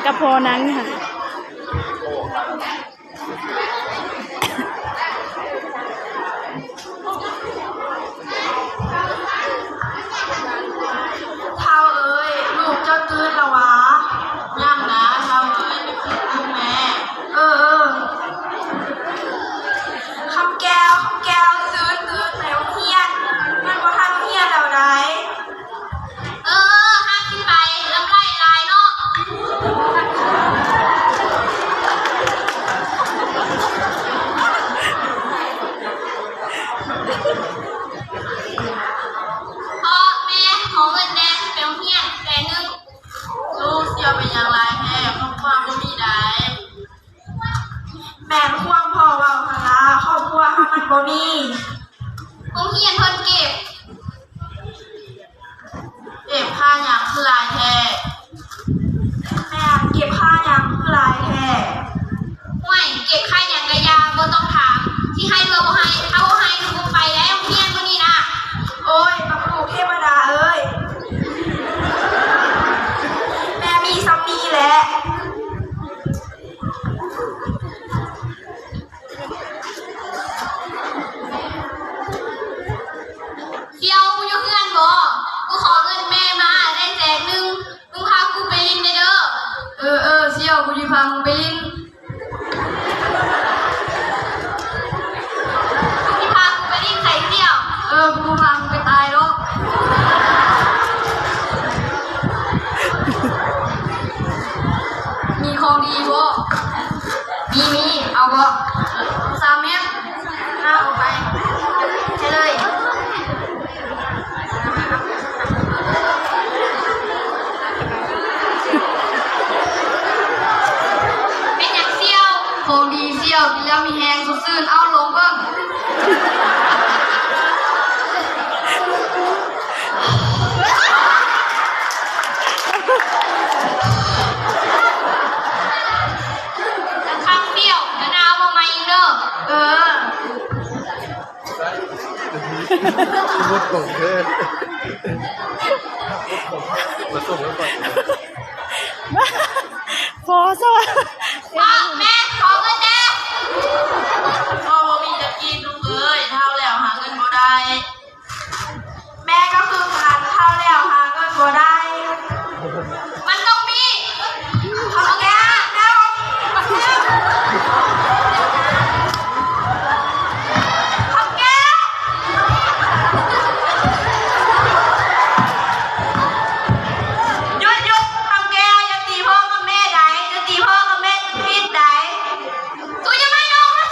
ກັບພໍ່ນາງຢູ່ຫັ້ນ. ທ້າວເອີຍ, ລູກເຈົ້າຕື່ນແລ້ວຫວາ? ຍັງນະທ້າວເອີຍ, ໄປປຸກລູກແດ່. ເອີ ເອີ. ຄຳແກ້ວ, ຄຳແກ້ວ, ຕື່ນ, ຕື່ນ, ໄປໂຮງຮຽນ. ມັນບໍ່ທັນໂຮງຮຽນແລ້ວໃດ. ເອີ ເອີ ຫາກຊິໄປ, ລຳໄຫຼຫຼາຍເນາະ. ພໍ່ແມ່ ຂໍເງິນແດ່ ຊິໄປໂຮງຮຽນແສນໜຶ່ງ. ລູກ ຊິເອົາໄປຫຍັງຫຼາຍແທ້? ຄອບຄົວບໍ່ມີໃດ. ແມ່ນຄວາມພໍ່ເວົ້າຫັ້ນລະ, ຄອບຄົວເຮົາມັນບໍ່ມີ. ໂຮງຮຽນເພິ່ນເກັບ. ເກັບຄ່າຫຍັງຄືຫຼາຍແທ້? ແມ່ນ ເກັບຄ່າຫຍັງຄືຫຼາຍແທ້? ຫ້ວຍ ເກັບຄ່າຫຍັງກະຢ່າ ບໍ່ຕ້ອງຖາມ. ຊິໃຫ້ຫຼືບໍ່ໃຫ້? ຖ້າບໍ່ໃຫ້ ໜູບໍ່ໄປແລ້ວ ໂຮງຮຽນມື້ນີ້ນະ. ໂອ້ຍ ບັກລູກເທວະດາເອີຍ, ແມ່ມີສ່ຳນີ້ແຫຼະ. ສ່ຽວ ມຶງຢູ່ເຮືອນບໍ່? ກູຂໍເງິນແມ່ມາໄດ້ແສນໜຶ່ງ, ມຶງພາກູໄປຫຼິ້ນແດ່ເດີ. ເອີ ເອີ ສ່ຽວ ກູຊິພາມຶງໄປຫຼິ້ນ. ມຶງຊິພາກູໄປຫຼິ້ນໃສສ່ຽວ? ເອີ ກູພາມຶງໄປຕາຍດອກ. ມີຂອງດີບໍ່? ມີ ມີ ເອົາບໍ່? ສາມແມັດ. ເອົາ ເອົາໄປ ໃຫ້ເລີຍ. ເປັນຫຍັງສ່ຽວ? ຂອງດີສ່ຽວ ກິນແລ້ວມີແຮງ ສົດຊື່ນ. ເອົາ ລອງເບິ່ງ. ຄັກສ່ຽວ ເທື່ອໜ້າເອົາມາໃໝ່ອີກເດີ. ເອີ. ພໍຊະວ່າ. ພໍ່ ແມ່ ຂໍເງິນແດ່. ພໍ່ບໍ່ມີຈະກິນລູກເອີຍ, ເຖົ້າແລ້ວຫາເງິນບໍ່ໄດ້. ແມ່ກໍຄືກັນ, ເຖົ້າແລ້ວຫາເງິນບໍ່ໄດ້. ມັນຕ້ອງມີ. ເຖົ້າແກ່, ແມ່ບໍ່ມີ. ເຖົ້າແກ່. ຢຸດ, ຢຸດ, ເຖົ້າແກ່, ຢ່າຕີພໍ່ກັບແມ່ໃດ, ຢ່າຕີພໍ່ກັບແມ່, ຜິດໃດ. ຕູຢ່າມານອກມາ,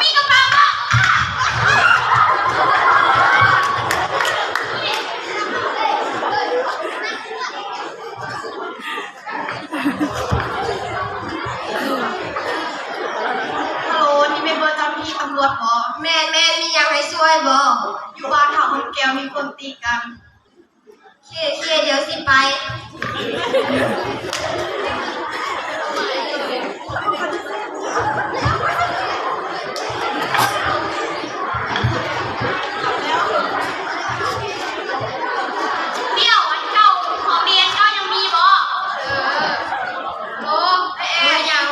ມີກະເປົາບໍ່? ຮັລໂຫຼ ນີ້ແມ່ນເບີເຈົ້າໜ້າທີ່ຕຳຫຼວດບໍ່? ແມ່ນ, ແມ່ນ, ມີຫຍັງໃຫ້ຊ່ວຍບໍ່? ຢູ່ບ້ານເຮົາ ເມືອງແກ້ວ ມີຄົນຕີກັນ. ເຄ ເຄ ດຽວຊິໄປ. ດຽວ ອັນເກົ່າ ຂອງດີອັນເກົ່າຍັງມີບໍ່? ເອີ ໂອ້ ເອີ ຫຍັງ?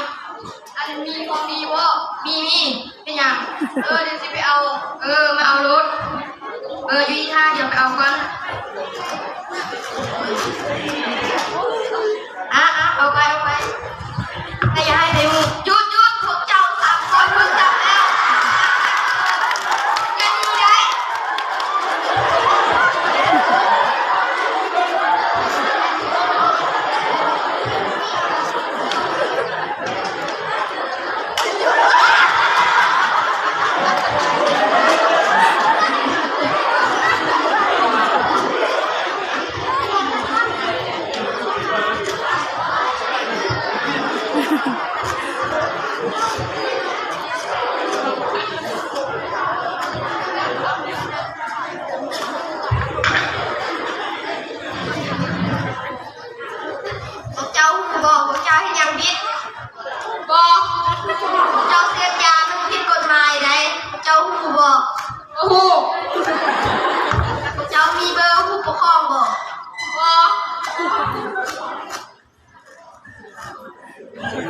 ອັນມີຂອງດີບໍ່? ມີ ມີ. ເປັນຫຍັງ? ເອີ ດຽວຊິໄປເອົາ. ເອີ ມາເອົາໂລດ. ເອີ ຢູ່ນີ້ຖ້າ, ດຽວໄປເອົາກ່ອນ. ອາ ອາ ໄປ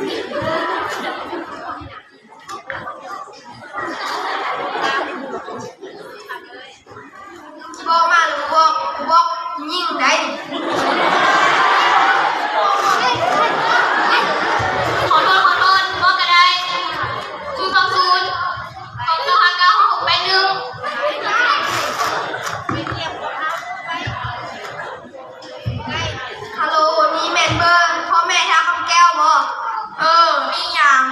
ບອກມາລູກ ບອກ ບອກຍິງໄດ້. ຂໍໂທດ ຂໍໂທດ ບອກກໍໄດ້ ສູນສອງສູນ ສອງເກົ້າຫ້າເກົ້າຫ້າຫົກແປດໜຶ່ງ. ຮັລໂຫຼ ນີ້ແມ່ນເບີພໍ່ແມ່ທ້າວຄຳແກ້ວບໍ? ເອີ ມີຫຍັງ?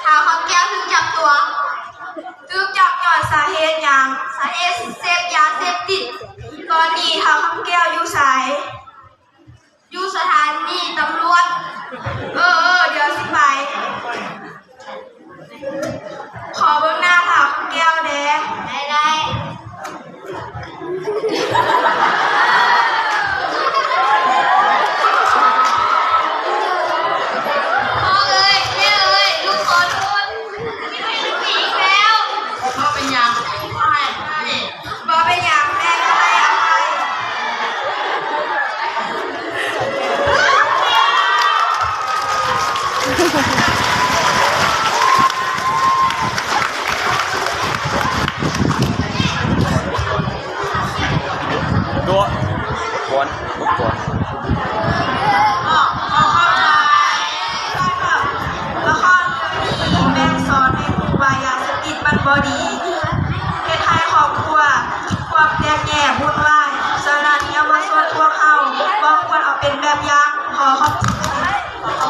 ທ້າວຄຳແກ້ວຖືກຈັບຕົວ. ຖືກຈັບຍ້ອນສາເຫດຫຍັງ? ສາເຫດເສບຢາເສບຕິດ. ຕອນນີ້ທ້າວຄຳແກ້ວຢູ່ໃສ? ຢູ່ສະຖານີຕຳຫຼວດ. ເອີ ເອີ ດຽວຊິໄປ. ຂໍເບິ່ງໜ້າທ້າວຄຳແກ້ວແດ່. ໄດ້ ໄດ້. ພໍ່ເອີຍ ແມ່ເອີຍ ລູກຂໍໂທດ ຜິດໄປແລ້ວ. ບໍ່ເປັນຫຍັງ ໃຫ້ ໃຫ້. ບໍ່ເປັນຫຍັງ ແມ່ກໍໃຫ້ອະໄພ. ຕົວະ ກົດກ່ອນ ກົດກ່ອນ. ລະຄອນເລື່ອງນີ້ແມ່ນສອນໃຫ້ຮູ້ວ່າຢາເສບຕິດມັນບໍ່ດີ ເຮັດໃຫ້ຄອບຄົວມີຄວາມແຕກແຍກວຸ້ນວາຍ. ສະນັ້ນ ເຍົາວະຊົນພວກເຮົາບໍ່ຄວນເອົາເປັນແບບຢ່າງ. ຂໍຂອບໃຈ.